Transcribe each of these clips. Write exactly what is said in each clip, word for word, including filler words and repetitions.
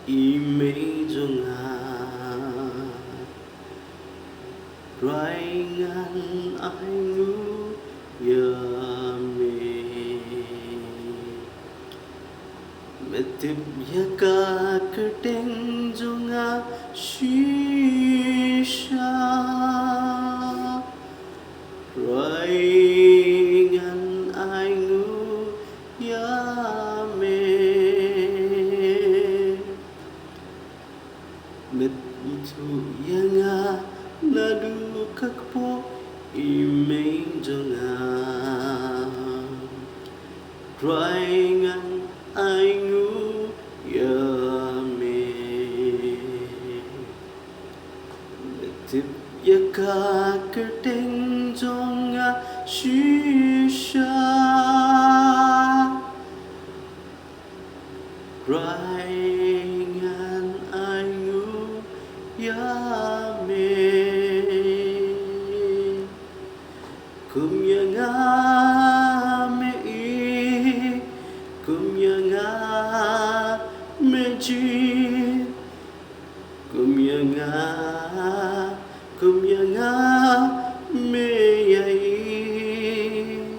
I mei jong nga, Trai ngan ainguh ïa me. Me tip ïa ka kyrteng jong nga shisha. Trai ngan ainguh ïa me. Me ithuh ïa nga naduh ka kpoh, i mei jong nga. Trai ngan ainguh ïa me. Me tip ïa ka kyrteng jong nga shisha. Trai ngan ainguh ïa me. Kum ïa nga me ïeit, kum ïa nga me jied, kum ïa nga, kum ïa nga me ïeit,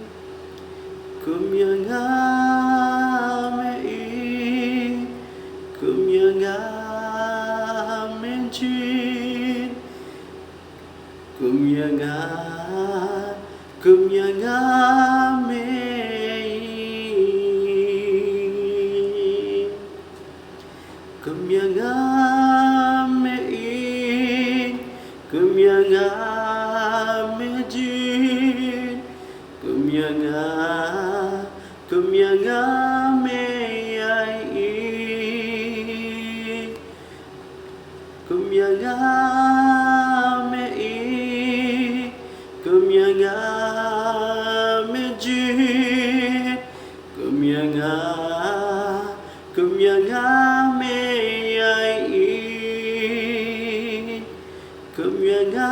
kum ïa nga me ïeit, kum ïa nga me jied. Kum ïa nga, kum ïa nga me ïeit. Kum ïa nga me ïeit, kum ïa nga me jied, kum ïa nga, kum ïa nga me ïeit. Kum ïa nga me ïeit, kum ïa nga me jied, kum ïa nga, kum ïa nga me ïeit. Kum ïa nga